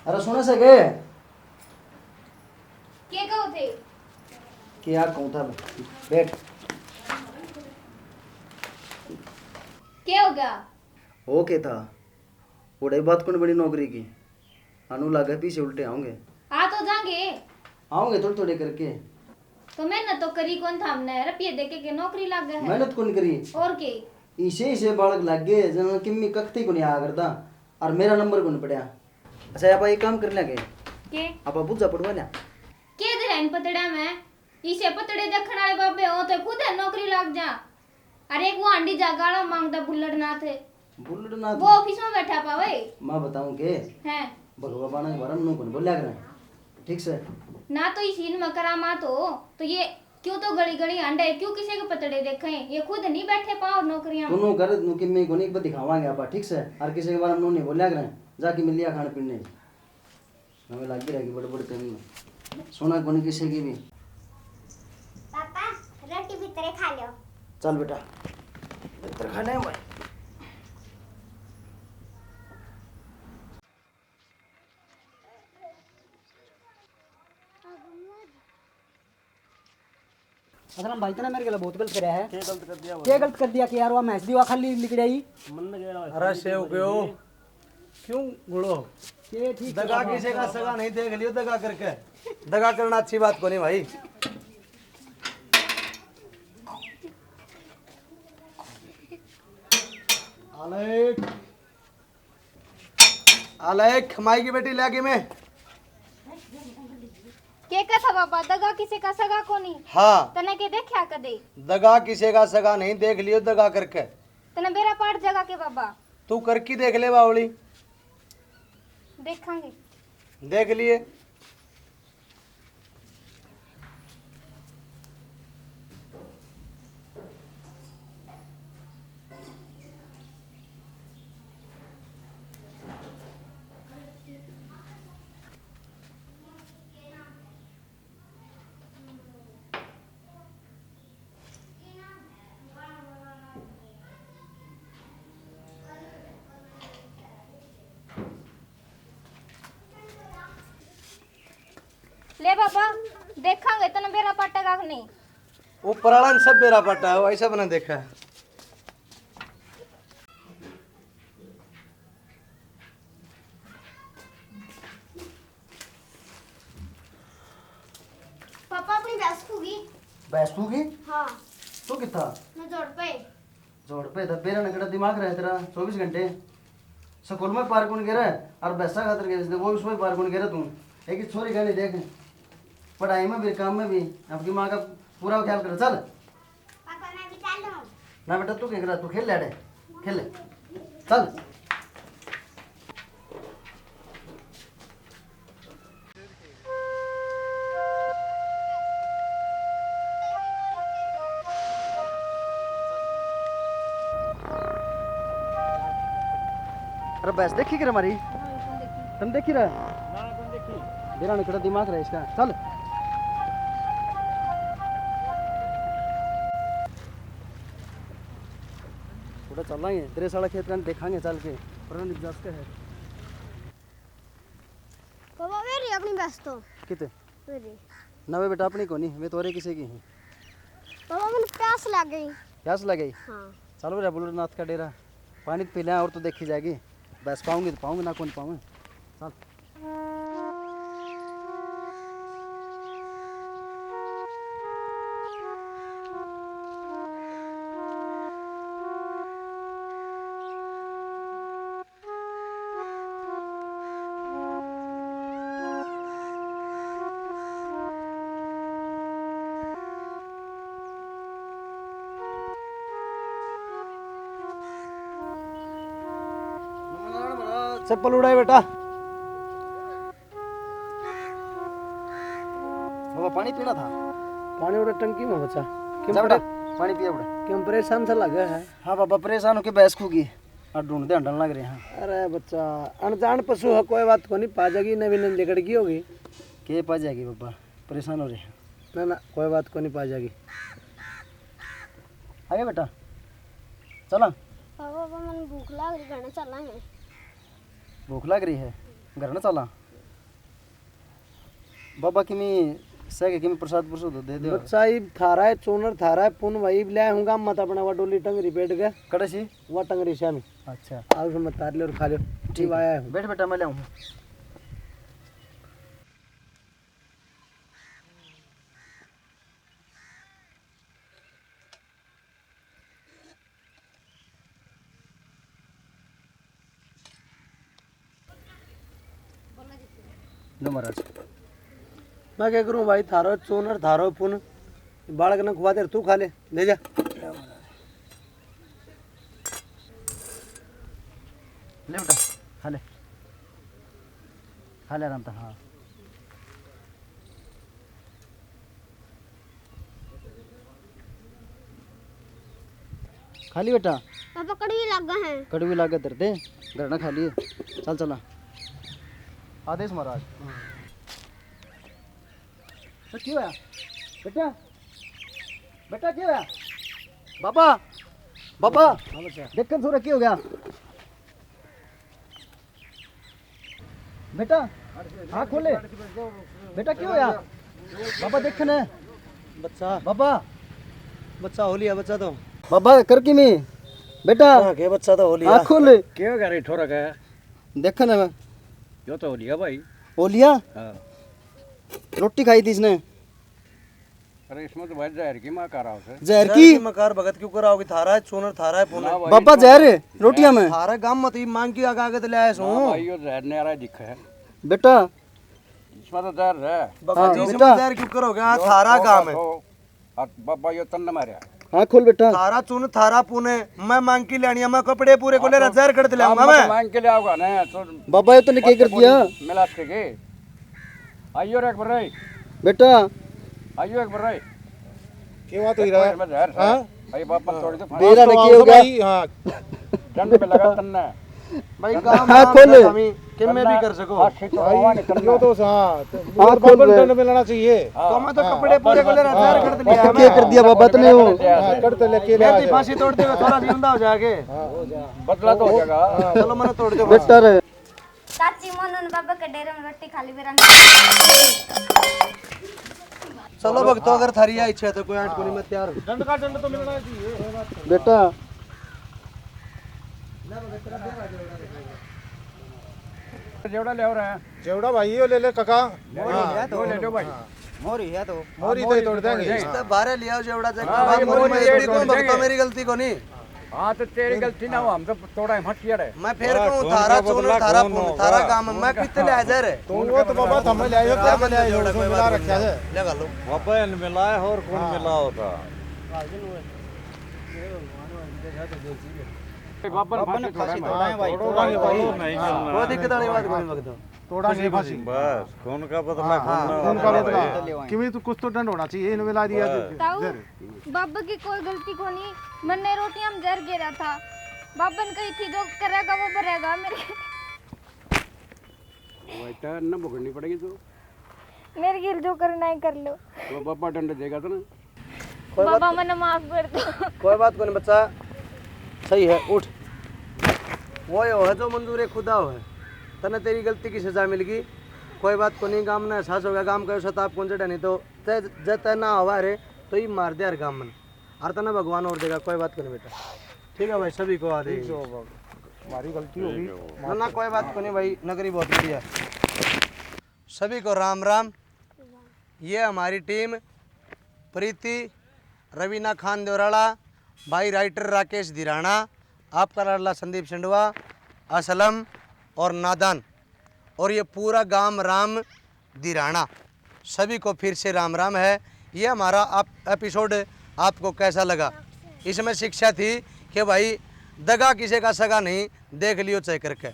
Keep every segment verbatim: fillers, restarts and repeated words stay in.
अरे सुने से के? के कहो थे? क्या कहूँ था? बैठ। क्या हो गया? हो के था? उड़े बात कौन बड़ी नौकरी की? अनु लागे पीछे उल्टे आओगे। आ तो जाएंगे। आओगे थोड़े थोड़े करके। तो मेहनत तो करी कौन था हमने, रुपये देके के नौकरी लग गए है। मेहनत कौन करी? और के? इसे इसे बालक लग गए जन किम्मी कखते को नहीं आया करता। और मेरा नंबर कौन पड़ा? अच्छा, आप एक काम कर लेंगे। के? आप बुझा पड़वा लिया। के दे रहन पतड़ा में? इसे पतड़े देखण वाले बाबे हो तो खुद है नौकरी लग जा। अरे एक वो आंडी जागा वाला मांगदा बुल्लड़नाथ। बुल्लड़नाथ? वो ऑफिस में बैठा पावे। मैं बताऊं के? हैं। भगवा बाणा के बारे में नू कौन बोल्या करें, ठीक से? ना तो इस इन में करामात हो, तो ये क्यों तो गली गली हांडे, क्यों किसी के पतड़े देखे? ये खुद नहीं बैठे पाओ नौकरियां में। तू नू कर, नू कि मैं कोनी, एक बार दिखावांगे आपा, ठीक से? और किसी के बारे में नू नहीं बोल्या करें, जाके मिल लिया खाने पीने। हमें लागी रहेगी बड़बड़ करनी। सुना कोनी किसी की भी। पापा, रोटी भीतरे खा लो। चल बेटा, भीतर खा ले भाई। असलम भाई, तने मेरे गला बहुत गलत करया है। के गलत कर दिया? के गलत कर दिया कि यार, वो मैच दीवा खाली लिकड़ आई। मन गया। अरे सेव गयो। क्यों गुड़ो? के ठीक दगा है। किसी का सगा नहीं देख लियो दगा करके। दगा करना अच्छी बात कोनी भाई। आलेख। आले, खमाई की बेटी ले आके मैं। के कथा बाबा, दगा किसी का सगा कोनी? हाँ। तने के देखा कदे? दगा किसी का सगा नहीं, देख लियो दगा करके। तने बेरा पाट जगा के बाबा। तू करके देख ले बावली। देखांगे। देख लिए। ले बाबा, देखांगे तने बेरा पाटेगा कि नहीं। ऊपर वाला ने सब बेरा पाटा है, ऐसा बना देखा। पापा, अपनी भैंस खो गई। भैंस खो गई? हाँ। तू कित्था? मैं जोड़ पे। जोड़ पे था, बेरा नकड़ा दिमाग रहे तेरा चौबीस घंटे। स्कूल में पार कौन गेरा और भैंसा खातर गए थे, वो उसमें पार कौन गेरा तू। एक ही छोरी का नहीं देख, पढ़ाई में भी, काम में भी, आपकी माँ का पूरा ख्याल कर। चल। पापा, मैं भी चलूं। ना बेटा, तू क्या करा, तू खेल ले अड़े, खेल ले, चल। अरे भैंस देखी के रे हमारी? तम देखी रहा? बेरा नकड़ा दिमाग रहा इसका। चल। थोड़ा चलांगे, तेरे साला खेत का देखांगे चल के। पुरानी जस के है। बाबा, वे रही अपनी भैंस तो। किते? वे रही। ना वे बेटा, अपनी कोनी, वे तो और किसी की है। बाबा, मैंने प्यास लग गई। प्यास लग गई? हाँ। चलो रे, बुलरनाथ का डेरा, पानी तो पी लें और तो देखी जाएगी। भैंस पाऊंगी तो पाऊंगी, ना कौन पाऊंगी। चल। चप्पल उड़ाए बेटा। बाबा, पानी पीना था। पानी उड़ा टंकी में बचा। क्यों जा बेटा, परे-, पानी पिया बेटा। क्यों परेशान सा लगा है? हाँ बाबा, परेशान होके भैंस खो गई। और ढूंढते हंडन लग रहे हैं। अरे बच्चा, अनजान पशु है, कोई बात को नहीं, पा जाएगी, नवी नंदी लिकड़ गई होगी। के पा जाएगी बाबा, परेशान हो रहे हैं। ना ना, कोई बात को नहीं, पा जाएगी। आ गया बेटा, चला। बाबा, बाबा, मैंने भूख लाग रही, घर चलांगे। भूख लाग रही है, घर न चला। बाबा, किमी सह के किमी प्रसाद प्रसाद दे दो। बच्चा, इब थारा है चूनर, थारा है पुन भाई, इब ले आऊंगा मत अपना वा डोली टंगरी बैठ के। कड़े सी? वा टंगरी श्यामी। अच्छा। आओ, मत तार ले और खा लो। ठीक इब है। आया हूँ। बैठ बेटा, मैं ले आऊँ। लो महाराज। मैं क्या करूं भाई, थारो चूनर, थारो पुन, बालक ने खुआ दे, तू खा ले, ले जा। ले बेटा, खा ले, खा ले आराम से। हाँ, खा ली बेटा। पापा, कड़वी लागा है। कड़वी लागे धर दे, घर ना खा लिए। चल चला। आदेश महाराज। तो क्यों है बेटा? बेटा क्यों है? बाबा, बाबा, हाँ बच्चा। देख कर थोड़ा क्यों हो गया? बेटा, हाँ खोले। बेटा क्यों होया? बाबा देख ने। बच्चा, बाबा, बच्चा हो लिया, बच्चा तो। बाबा कर की मी। बेटा, हाँ, के बच्चा तो हो लिया। हाँ खोले। क्यों कर रही ठोरा का? देख ने मैं। यो तो हो लिया भाई। हो लिया? हाँ। रोटी खाई थी इसने। अरे इसमें तो भाई जहर की मार कराओ से। जहर जहर की? की मार भगत क्यों कराओगे? थारा है चूनर, थारा है पुन। ना भाई, बाबा इसमें जहर है रोटियां में। थारा गांव में तो ये मांग की आगे आगे तो ले आए सो। ना भाई, यो जहर न्यारा दिखे है। बेटा। इसमें तो जहर है। बाबा हाँ, जी, बेटा। इसमें जहर क्यों करोगे? हाँ, यो थारा तो काम है। तो, और बाबा यो तन्ने मारया। हाँ, खोल बेटा। थारा चून, थारा पुन, मैं मांग की लानिया, मैं कपड़े पूरे को ले रहा, जहर कड़ ले आऊंगा मैं। मांग के ले आओगा ना, तो बाबा, ये तन्ने के कर दिया? मिला के। आइयो रे एक बार रे। बेटा। आइयो एक बार रे। के बात हुई रहा है? मैं जहर से। हाँ? भाई बाप मत तोड़ दे। बेरा ने के हो गया? भाई, हाँ। डंड में लगा तन्ने। भाई काम हाँ, काम खोल। है, हम ही किम में भी कर सको। हाँ, ठीक तो भाई, हुआ नहीं तन्ने। यो तो हाँ, तो हाँ, खोल बाबा रे। डंड में लेना चाहिए। हाँ। तो मैं तो हाँ, कपड़े पूरे को ले रहा, हाँ, जहर कड़ लिया। के कर दिया बाबा तन्ने वो? हाँ, कड़ तो लेके ले मैं आ तो जाए। फांसी तोड़ दे, थोड़ा जिंदा हो जाके। हाँ। बदला तो हो जाएगा। हाँ। चलो, मैंने तोड़ दे फांसी। बेटा रे। चाची, मोनू ने बाबा के डेरे में रोटी खा ली बेरा। चलो भक्तों, अगर थारी या इच्छा है तो कोई आंट कोनी, मैं तैयार हूँ। डंड का डंड तो मिलना चाहिए। बेटा। जेवड़ा ले रहा है। जेवड़ा भाई, यो ले ले काका। मोरी हाँ, है तो। यो ले लो भाई। हाँ। मोरी है तो। मोरी तो ही तोड़ देंगे। इस तो बाहर ले आओ जेवड़ा, जगह हाँ, बाहर ये मोरी मोरी में ये एक भी तोड़ कहूँ, भक्तों, देंगे। मेरी गलती कोनी। हाँ, तो तेरी गलती ना हो, हम तो थोड़ा ही मटियार है। मैं फिर हाँ, कहूँ, खून थारा का बदला चूनर, थारा खून खून, होगा। थारा काम, मैं पीते ले आ जा रे। तो वो तो बाबा थमे ले आयो, क्या ले आयो, उसमें मिला रखा है। ले गा लो। बाबा ने मिलाया और कौन हाँ। मिला होता? बाबा ने फांसी तोड़ा है भाई। तोड़ांगे भाई। कोई दिक्कत वाली बात कोनी भक्तों। तोड़ांगे फांसी। बस, खून का बदला, हाँ, खून ना खून का होना बदला। चाहिए। किमी तू कुछ तो डंड होना चाहिए, इन्हें मिला दिया बस। जहर। बाबा की कोई गलती कोनी, मन्ने रोटियां में जहर गेरा था। बाबा ने कही थी, "जो करेगा वो भरेगा।" मेरे भाई, तो ना भुगतनी पड़ेगी तू। मेरे गिल जो करना है, कर लो। वो बाबा डंड देगा तो ना। कोई बाबा, बात मन्ने माफ कर दो। कोई बात कोनी बच्चा, सही है, उठ। वो यो है जो मंजूर खुदा हो है, तन्ने तेरी गलती की सजा मिल गई। कोई बात कोनी, गाम ने एहसास हो गया, गाम का सताप कौन चढ़ा नहीं तो तै, जै तै ना आवा रे, तो ये मार दे हर गाम में। और तन्ने भगवान और देगा, कोई बात कोनी बेटा। ठीक है भाई, सभी को आ ठीक देगी। है बाबा, हमारी गलती होगी। ठीक है बाबा। ना, ना, कोई बात कोनी भाई, नगरी बहुत बढ़िया। सभी को राम राम। ये हमारी टीम प्रीति, रवीना खान देवराला, भाई राइटर राकेश धिराना, आपका लाडला संदीप सिंडवा, असलम और नादान, और ये पूरा गांव राम धिराना, सभी को फिर से राम राम है। ये हमारा आप, एपिसोड आपको कैसा लगा? इसमें शिक्षा थी कि भाई, दगा किसी का सगा नहीं, देख लियो चेक करके,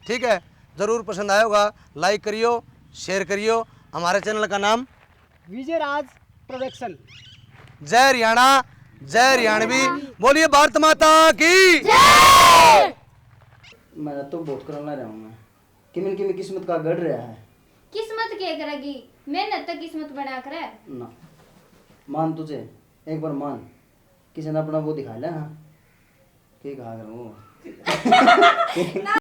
ठीक है? ज़रूर पसंद आया होगा, लाइक करियो, शेयर करियो, हमारे चैनल का नाम विजय राज प्रोडक्शन। जय हरियाणा, जय हरियाणवी, बोलिए भारत माता की। मैं तो बहुत करना रहा हूँ मैं। किमिन किमिन किस्मत का गढ़ रहा है। किस्मत के करेगी? मेहनत तो किस्मत बना करे। ना। मान तुझे, एक बार मान। किसी ने अपना वो दिखा लिया ना। के कहा करूँ? ना,